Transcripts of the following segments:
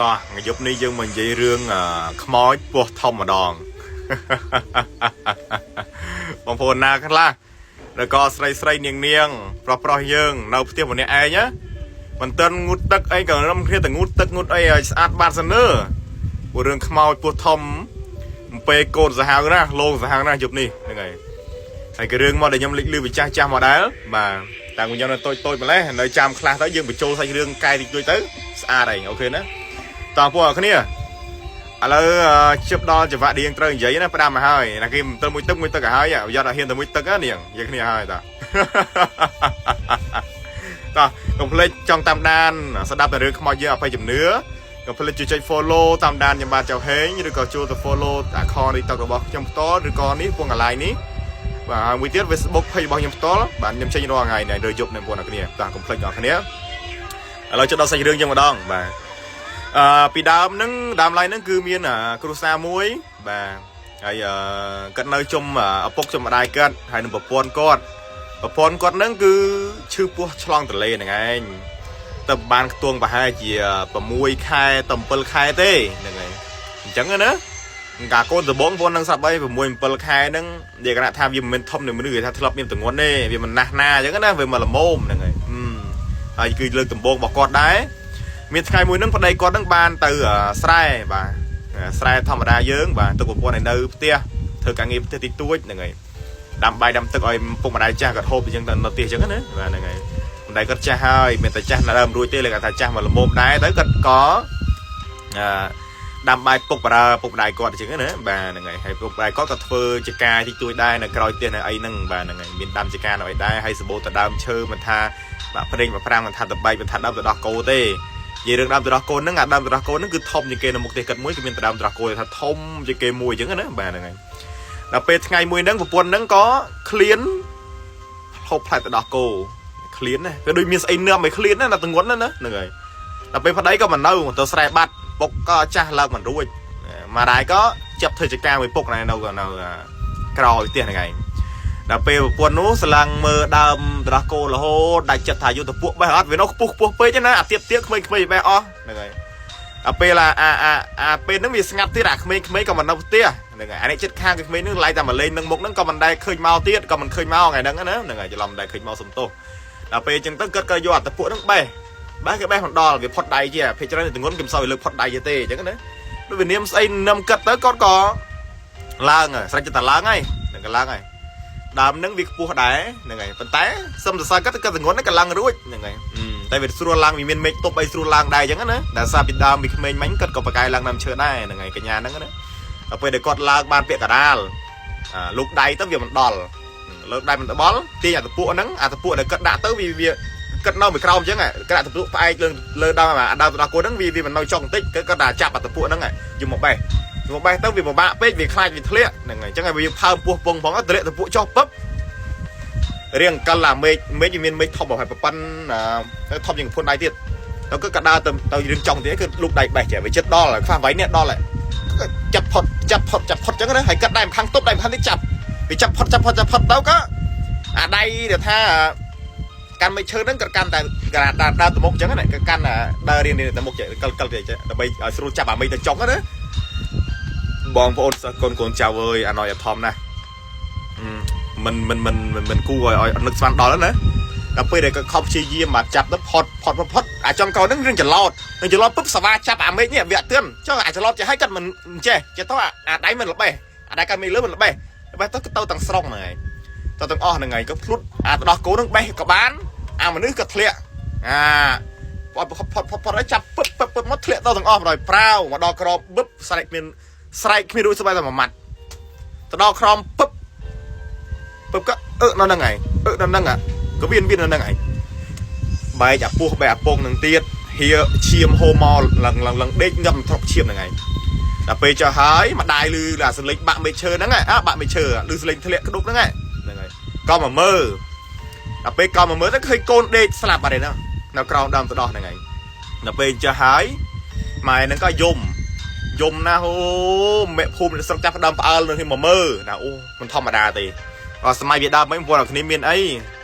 តោះថ្ងៃយប់នេះយើងមកនិយាយរឿងខ្មោចពោះធំម្ដង បងប្អូនណាខ្លះឬក៏ស្រីស្រីនាងនាងប្រុសប្រុសយើងនៅផ្ទះម្នាក់ឯងណាមិនទាន់ងូតទឹកអីក៏រំគ្នាតែងូតទឹកងូតអីឲ្យស្អាតបាតសិននើព្រោះរឿងខ្មោចពោះធំអំពេកូនសាហាវណាស់លោងសាហាវណាស់យប់នេះហ្នឹងហើយហើយក៏រឿងមកដែលខ្ញុំលេចលឺពីចាស់ចាស់មកដែរបាទតាំងខ្ញុំនៅតូចតូចម្លេះនៅចាំខ្លះទៅយើងបញ្ចូលសាច់រឿងកែតិចតួចទៅស្អាតហើយ OK ណាតោះពួកអ្នកគ្នា ឥឡូវជិបដល់ចង្វាក់ដែលយើងត្រូវនិយាយណាផ្ដាំមកហើយណាគេមិនទៅមួយទឹកមួយទឹកឲ្យហើយប្រយ័ត្នឲ្យហ៊ានទៅមួយទឹកណានាងនិយាយគ្នាហើយតា តោះកុំភ្លេចចង់តាមដានស្ដាប់តែរឿងខ្មោចយើងអភ័យជំនឿកុំភ្លេចជួយចុច follow តាមដានខ្ញុំបាទចៅហេងឬក៏ចូលទៅ follow account TikTok របស់ខ្ញុំផ្ទាល់ឬក៏នេះពងកន្លែងនេះបាទហើយមួយទៀត Facebook page របស់ខ្ញុំផ្ទាល់បាទខ្ញុំចេញរាល់ថ្ងៃនេះឬយប់នេះបងប្អូនអរគ្នាតោះកុំភ្លេចដល់គ្នាឥឡូវចុចដល់សាច់រឿងយើងម្ដងបាទ ពីដើមហ្នឹងដើមឡើយហ្នឹងគឺមានគ្រួសារមួយបាទហើយគាត់នៅជុំឪពុកជុំម្ដាយគាត់ហើយនឹងប្រពន្ធគាត់ប្រពន្ធគាត់ហ្នឹងគឺឈឺពោះឆ្លងទន្លេហ្នឹងឯងទៅបានខ្ទង់ប្រហែលជា6ខែទៅ7ខែទេហ្នឹងហើយអញ្ចឹងណាកាកូនដំបងបងនឹងស្រាប់អី6 7ខែហ្នឹងនិយាយកថាវាមិនមែនធំនឹងមនុស្សគេថាធ្លាប់មានទងន់ទេវាមិនណាស់ណាអញ្ចឹងណាវាមកល្មមហ្នឹងហើយហើយគឺលើកដំបងរបស់គាត់ដែរ មានថ្ងៃមួយហ្នឹងប្តីគាត់ហ្នឹងបានទៅស្រែបាទស្រែធម្មតាយើងបាទទុកប្រពន្ធឲ្យនៅផ្ទះធ្វើការងារផ្ទះតិចតួចហ្នឹងហើយដាំបាយដាំទឹកឲ្យពុកម្ដាយចាស់គាត់ហូបអញ្ចឹងទៅនៅផ្ទះអញ្ចឹងណាបាទហ្នឹងហើយម្ដាយគាត់ចាស់ហើយមានតែចាស់នៅដើមរួចទេលើគាត់ថាចាស់មកល្មមដែរទៅគាត់ក៏អឺដាំបាយពុកបារើពុកម្ដាយគាត់អញ្ចឹងណាបាទហ្នឹងហើយហើយពុកម្ដាយគាត់ក៏ធ្វើជាការតិចតួចដែរនៅក្រោយផ្ទះនៅអីហ្នឹងបាទហ្នឹងហើយមានដាំជាការនៅអីដែរហើយសម្បូរទៅដើមឈើមិនថាបាទប្រេងមកប្រាំងមិនថាតបែកមិនថាដើមទៅដោះគោទេ និយាយរឿងដើមត្រោះកូនហ្នឹងអាដើមត្រោះកូនហ្នឹងគឺធំជាងគេនៅមុខផ្ទះគាត់មួយគឺមានដើមត្រោះគោថាធំជាងគេមួយអញ្ចឹងណាបាទហ្នឹងហើយដល់ពេលថ្ងៃមួយហ្នឹងប្រពន្ធហ្នឹងក៏ឃ្លានហូបផ្លែទៅដោះគោឃ្លានណាវាដូចមានស្អីនឹមឲ្យឃ្លានណាដល់ទងន់ណាហ្នឹងហើយដល់ពេលប្តីក៏មិននៅទៅស្រែបាត់ពុកក៏ចាស់ឡើងមិនរួចម្ដាយក៏ចាប់ធ្វើចការមួយពុកនៅនៅក្រោយផ្ទះហ្នឹងឯងដល់ពេលប្រពន្ធនោះស្រឡាំងមើលដើមត្រោះគោរហូតដាច់ចិត្តថាយុទ្ធពួកបេះអត់វានៅខ្ពស់ខ្ពស់ពេកណាអាទៀបទៀបក្មេងៗបេះអស់ហ្នឹងហើយដល់ពេលអាអាអាអាពេលហ្នឹងវាស្ងាត់ទៀតអាក្មេងៗក៏មិននៅផ្ទះហ្នឹងហើយអានេះចិត្តខាងក្មេងហ្នឹងឡៃតែមកលេងនឹងមុខហ្នឹងក៏មិនដែលឃើញមកទៀតក៏មិនឃើញមកថ្ងៃហ្នឹងណាហ្នឹងហើយច្រឡំមិនដែលឃើញមកសំទោសដល់ពេលអញ្ចឹងទៅគាត់ក៏យកអាតពួកហ្នឹងបេះបេះគេបេះមិនដល់វាផុតដៃជាភាគច្រើនទងន់គេមិនសូវឲ្យលើកផុតដៃទេអញ្ចឹងណាដូចវានាមស្អីនឹមគិតទៅគាត់ក៏ឡើងស្រេចចិត្តតែឡើងហើយហ្នឹងក៏ឡើងហើយ ដើមហ្នឹងវាខ្ពស់ដែរហ្នឹងហើយប៉ុន្តែសឹមសរសើរគាត់គាត់ទងន់ហ្នឹងក៏ឡើងរួចហ្នឹងហើយតែវាស្រួលឡើងវាមានមេឃទប់អីស្រួលឡើងដែរអញ្ចឹងណាដែលសារពីដើមពីក្មេងមិញគាត់ក៏បកកាយឡើងដើមឈើដែរហ្នឹងហើយកញ្ញាហ្នឹងណាដល់ពេលដែលគាត់ឡើងបានពាក្យកដាលអាលោកដៃទៅវាមិនដល់លើកដៃមិនដល់ទាញអាតពួកហ្នឹងអាតពួកដែលគាត់ដាក់ទៅវាវាគាត់នៅមួយក្រោមអញ្ចឹងគាត់ដាក់តពួកផ្អែកលើលើដើមអាដើមទៅដល់គោហ្នឹងវាវាមិននៅចុងបន្តិចគាត់ដាក់ចាប់អាតពួកហ្នឹងយកមកបេះមកបេះទៅវាពិបាកពេកវាខ្លាចវាធ្លាក់ហ្នឹងហើយអញ្ចឹងហើយវាផើមពោះពងផងធ្លាក់តពួកចុះពឹប រៀងកិលអាមេឃមេឃវាមានមេឃធំប្រហែលប៉ុណ្ណាធំជាងភុនដៃទៀតទៅគឺក៏ដើរទៅទៅរឿងចុងទៀតគឺលូកដៃបេះចេះវាចិត្តដល់ខ្វះ8នាក់ដល់ហើយចាប់ផុតចាប់ផុតចាប់ផុតអញ្ចឹងណាហើយកាត់ដៃម្ខាងទប់ដៃម្ខាងទៀតចាប់វាចាប់ផុតចាប់ផុតចាប់ផុតទៅក៏អាដៃដែលថាកាន់មេឈើហ្នឹងក៏កាន់តែកដើរដើរទៅមុខអញ្ចឹងណាក៏កាន់ដើររៀនទៅមុខកិលកិលទៀតដើម្បីឲ្យស្រួលចាប់អាមេឃទៅចុងណាបងប្អូនសិស្សកូនកូនចៅអើយអាណយអធំណាស់ មិនមិនមិនមិនគួរឲ្យឲ្យនឹកស្មានដល់ណាដល់ពេលដែលគាត់ខំព្យាយាមមកចាប់ទៅផុតផុតផុតអាចចំកោហ្នឹងរឿងច្រឡោតនឹងច្រឡោតពុបសវ៉ាចាប់អាមេឃនេះវាអត់ទឿនចុះអាចច្រឡោតចេះឲ្យគាត់មិនចេះចេះទៅអាដៃមិនល្បេះអាដៃកាន់មេលើមិនល្បេះល្បេះទៅទៅទាំងស្រុងហ្នឹងឯងទៅទាំងអស់ហ្នឹងឯងក៏ភ្លុតអាទៅដោះគោហ្នឹងបេះក៏បានអាមនុស្សក៏ធ្លាក់អាផុតផុតផុតផុតឲ្យចាប់ពឹបពឹបពឹបមកធ្លាក់ទៅទាំងអស់បណ្ដោយប្រាវមកដល់ក្របបឹបស្រែកគ្មានស្រែកគ្មានរួចស្បែកតែមួយម៉ាត់ទៅដល់ក្រោមពឹប ពឹបក៏អឺនៅហ្នឹងឯងអឺនៅហ្នឹងក៏វាវានៅហ្នឹងឯងបែកអាពោះបែកអាពងនឹងទៀតហៀឈាមហូរមកឡើងឡើងឡើងដេកងាប់ទ្រប់ឈាមហ្នឹងឯងដល់ពេលចុះហើយម្ដាយលឺអាសលេងបាក់មេឈើហ្នឹងអាបាក់មេឈើលឺសលេងធ្លាក់ក្ដុកហ្នឹងហ្នឹងហើយក៏មកមើលដល់ពេលក៏មកមើលទៅឃើញកូនដេកស្លាប់បាត់ហើយហ្នឹងនៅក្រោមដើមតដោះហ្នឹងឯងដល់ពេលចុះហើយម៉ែហ្នឹងក៏យំយំណាស់អូមេភូមិស្រុកចាប់ដើមផ្អើលនឹងមកមើលណាអូមិនធម្មតាទេ អសម័យវាដើមមិនបងប្អូនគ្នាមានអី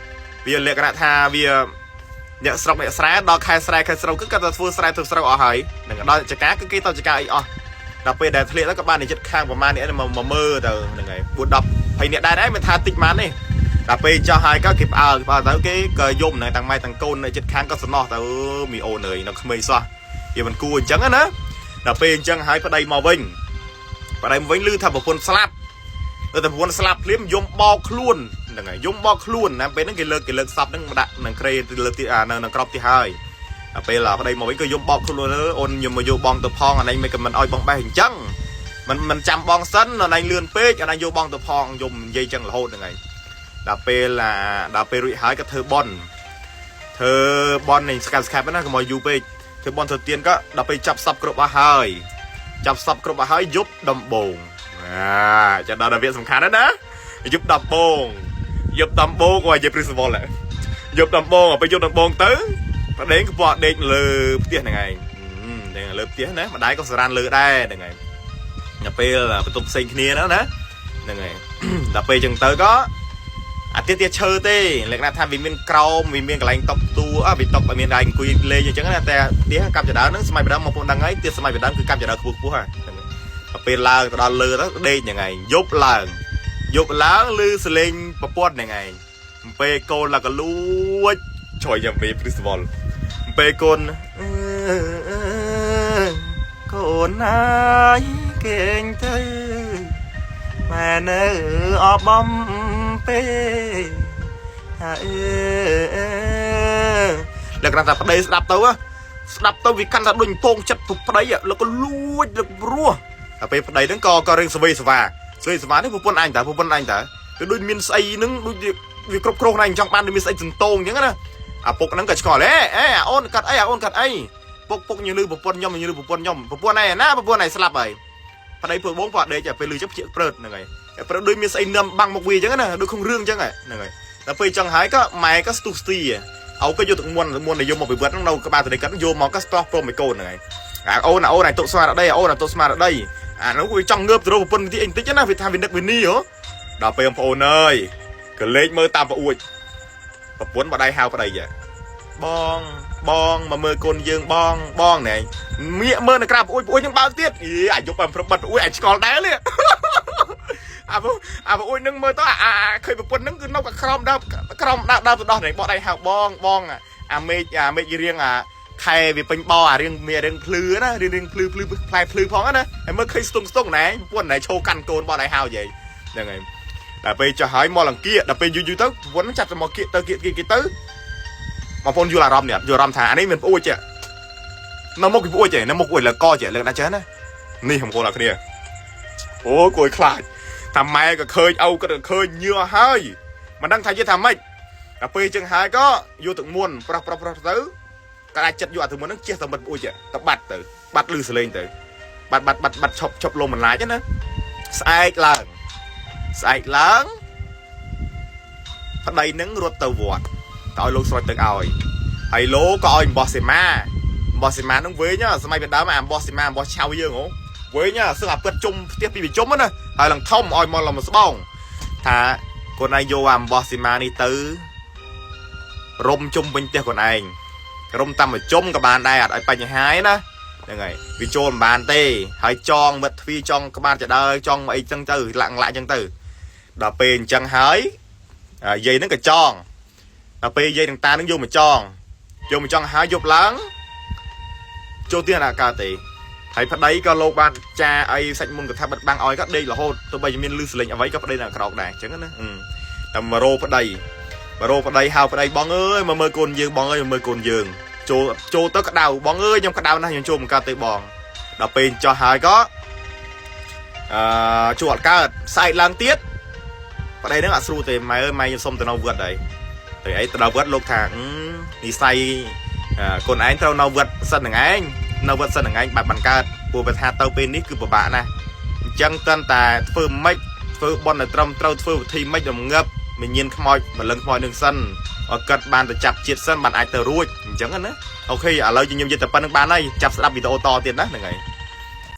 វាលក្ខណៈថាវា អ្នកស្រុកអ្នកស្រែដល់ខែស្រែខែស្រូវគឺគាត់ទៅធ្វើស្រែធ្វើស្រូវអស់ហើយនឹងដល់ចកាគឺគេទៅចកាអីអស់ដល់ពេលដែលធ្លាក់ទៅក៏បាននិចិត្តខាងប្រហែលនេះមកមើលទៅហ្នឹងហើយ4 10 20អ្នកដែរដែរមិនថាតិចម៉ានទេដល់ពេលចោះហើយក៏គេផ្អើលផ្អើលទៅគេក៏យំហ្នឹងទាំងម៉ែទាំងកូននៅចិត្តខាងក៏សំណោះទៅមីអូនអើយនៅក្មេងសោះវាមិនគួរអញ្ចឹងណាដល់ពេលអញ្ចឹងហើយប្តីមកវិញប្តីមកវិញឮថាប្រពន្ធស្លាប់ទៅតែប្រពន្ធស្លាប់ភ្លាមយំបោកខ្លួនហ្នឹងហើយយំបោកខ្លួនណាពេលហ្នឹងគេលើកគេលើកសពហ្នឹងមកដាក់នឹងគ្រែលើកទីនៅនៅក្របទីហើយដល់ពេលប្តីមកវិញក៏យំបោកខ្លួនអូនខ្ញុំមកយកបងទៅផងអានេះមិនក៏មិនអោយបងបេះអញ្ចឹងមិនមិនចាំបងសិនអានេះលឿនពេកអានេះយកបងទៅផងយំនិយាយចឹងរហូតហ្នឹងហើយដល់ពេលដល់ពេលរួចហើយក៏ធ្វើបន់ធ្វើបន់នៃស្កាត់ស្កាប់ណាកុំឲ្យយូរពេកធ្វើបន់ធ្វើទៀនក៏ដល់ពេលចាប់សពគ្រប់អស់ហើយចាប់សពគ្រប់អស់ហើយយប់ដំបងអាចាំដល់ដល់វាសំខាន់ណាស់ណាយប់ដំបងយប់ដំបងក៏និយាយព្រឹសវល់យប់ដំបងពេលយប់ដំបងទៅប្តីក៏ពណ៌ដេកលើផ្ទះហ្នឹងឯងហ្នឹងលើផ្ទះណាម្ដាយក៏សរានលើដែរហ្នឹងឯងដល់ពេលបន្ទប់ផ្សេងគ្នាណាណាហ្នឹងហើយដល់ពេលចឹងទៅក៏អាទៀតទៀតឈើទេលក្ខណៈថាវាមានក្រោមវាមានកន្លែងតុបតួអវាតុបមានកន្លែងអង្គុយលេងអញ្ចឹងណាតែផ្ទះកាប់ចដើហ្នឹងសម័យបដើមមកពងដឹងហើយផ្ទះសម័យបដើមគឺកាប់ចដើខ្ពស់ខ្ពស់ហ្នឹងដល់ពេលឡើងទៅដល់លើទៅដេកហ្នឹងឯងយប់ឡើងយប់ឡើងឮសលេងប្រពន្ធហ្នឹងឯងពេលកូនឡើងក៏លួចជួយយ៉ាងពេលព្រឹសវល់ពេលកូនកូនណាយគេងទៅម៉ែនៅអបបំពេអើលក្ខណៈថាប្តីស្ដាប់ទៅស្ដាប់ទៅវាកាន់តែដូចពងចិត្តប្តីលោកក៏លួចលោករស់តែពេលប្តីហ្នឹងក៏ក៏រឿងសវេសវ៉ាសវេសវ៉ានេះប្រពន្ធអញតើប្រពន្ធអញតើគឺដូចមានស្អីហ្នឹងដូចវាគ្រប់គ្រងណៃចង់បានដូចមានស្អីសន្តងអញ្ចឹងណាអាពុកហ្នឹងក៏ឆ្ងល់ហេអេអាអូនកាត់អីអាអូនកាត់អីពុកពុកញលឺប្រពន្ធខ្ញុំញលឺប្រពន្ធខ្ញុំប្រពន្ធឯណាប្រពន្ធឯស្លាប់ហើយប្តីពើបងគាត់ដេកពេលលឺចឹងភ្ជាព្រើតហ្នឹងហើយព្រើតដូចមានស្អីនឹមបាំងមកវាអញ្ចឹងណាដូចក្នុងរឿងអញ្ចឹងហ្នឹងហើយដល់ពេលចឹងហើយក៏ម៉ែក៏ស្ទុះស្ទីអូក៏យកទឹកមុនទឹកមុនដែលយកមកពីវត្តហ្នឹងនៅក្បាលតនេះគាត់យកមកក៏ស្ទាស់ព្រមឲ្យកូនហ្នឹងហើយអាអូនអាអូនអាទុកស្មារតីអូនអាទុកស្មារតីអានោះវាចង់ងើបទៅរកប្រពន្ធទីអីបន្តិចណាវាថាវានឹកវានីហ៎ដល់ពេលបងប្អូនអើយក៏លេចមើលតាមប្អួចប្រពន្ធបដៃហៅប្តីបងបងមកមើលកូនយើងបងបងណែមៀកមើលនៅក្រៅប្អួយប្អួយនឹងបើកទៀតអីអាយុបានប្របិតប្អួយអាចឆ្កល់ដែរនេះអាអាប្អួយនឹងមើលទៅអាឃើញប្រពន្ធនឹងគឺនៅក្រោមដើមក្រោមដើមដើមទៅដោះនេះបកដៃហៅបងបងអាមេឃអាមេឃរៀងអាខែវាពេញបអារៀងមានរៀងភ្លឺណារៀងរៀងភ្លឺភ្លឺផ្លែភ្លឺផងណាហើយមើលឃើញស្ទងស្ទងណែប្រពន្ធណែឈោកាន់កូនបកដៃហៅយាយហ្នឹងហើយដល់ពេលចុះហើយមកលង្គៀកដល់ពេលយូរយូរទៅប្រពន្ធចាត់ទៅមកគៀកទៅគៀកគៀកទៅបងប្អូនយល់អារម្មណ៍នេះយល់អារម្មណ៍ថាអានេះមានប្អួយចេះនៅមុខពីប្អួយចេះនៅមុខប្អួយលើកចេះលើកណាចេះណានេះបងប្អូនអរគ្នាអូគួយខ្លាចថាម៉ែក៏ឃើញឪក៏ឃើញញឿហើយមិនដឹងថាយីថាម៉េចដល់ពេលចឹងហើយក៏យកទឹកមុនប្រោះប្រោះប្រោះទៅក៏អាចចិត្តយកអាទឹកមុនហ្នឹងជះទៅមិត្តប្អួយចេះទៅបាត់ទៅបាត់លឺសលេងទៅបាត់បាត់បាត់បាត់ឈប់ឈប់លំបន្លាចណាស្អែកឡើងស្អែកឡើងប្តីនឹងរត់ទៅវត្តទៅឲ្យលោកស្រោចទឹកឲ្យហើយលោកក៏ឲ្យអំបោះសេមាអំបោះសេមានឹងវិញសម័យពីដើមអាអំបោះសេមាអំបោះឆៅយើងហ៎វិញសឹងអាពិតជុំផ្ទះពីប្រជុំណាហើយឡើងធំឲ្យមកឡើងស្បងថាខ្លួនឯងយកអាអំបោះសេមានេះទៅរុំជុំវិញផ្ទះខ្លួនឯងរុំតាមប្រជុំក៏បានដែរអត់ឲ្យបញ្ហាឯណាហ្នឹងហើយវាចូលមិនបានទេហើយចងមិត្តទ្វីចងក្បាលចដើចងអីចឹងទៅលាក់លាក់ចឹងទៅដល់ពេលអញ្ចឹងហើយយាយហ្នឹងក៏ចងដល់ពេលយាយនឹងតានឹងយកមកចងយកមកចងហើយយប់ឡើងចូលទៀនអាកើតទេហើយប្តីក៏លោកបានចាអីសាច់មុនកថាបិទបាំងឲ្យក៏ដេករហូតទោះបីជាមានលឺសលេងអ្វីក៏ប្តីនៅក្រោកដែរអញ្ចឹងណាតែមករោប្តីមករោប្តីហៅប្តីបងអើយមកមើលកូនយើងបងអើយមកមើលកូនយើងចូលចូលទៅក្តៅបងអើយខ្ញុំក្តៅណាស់ខ្ញុំចូលមិនកើតទេបងដល់ពេលចោះហើយក៏អឺជួអត់កើតស្អែកឡើងទៀតប្តីនឹងអត់ស្រួលទេម៉ែអើយម៉ែខ្ញុំសុំទៅនៅវត្តហើយទៅអីទៅដល់វត្តលោកថានិស័យកូនឯងត្រូវនៅវត្តសិននឹងឯងនៅវត្តសិននឹងឯងបែបបានកើតព្រោះបើថាទៅពេលនេះគឺពិបាកណាស់អញ្ចឹងតើតែធ្វើម៉េចធ្វើបន់ឲ្យត្រឹមត្រូវធ្វើវិធីម៉េចរងឹបវិញ្ញាណខ្មោចម្លឹងខ្មោចនឹងសិនឲ្យកាត់បានទៅចាប់ជាតិសិនបានអាចទៅរួចអញ្ចឹងណាអូខេឥឡូវខ្ញុំនិយាយតែប៉ុណ្្នឹងបានហើយចាប់ស្ដាប់វីដេអូតទៀតណាហ្នឹងហើយ។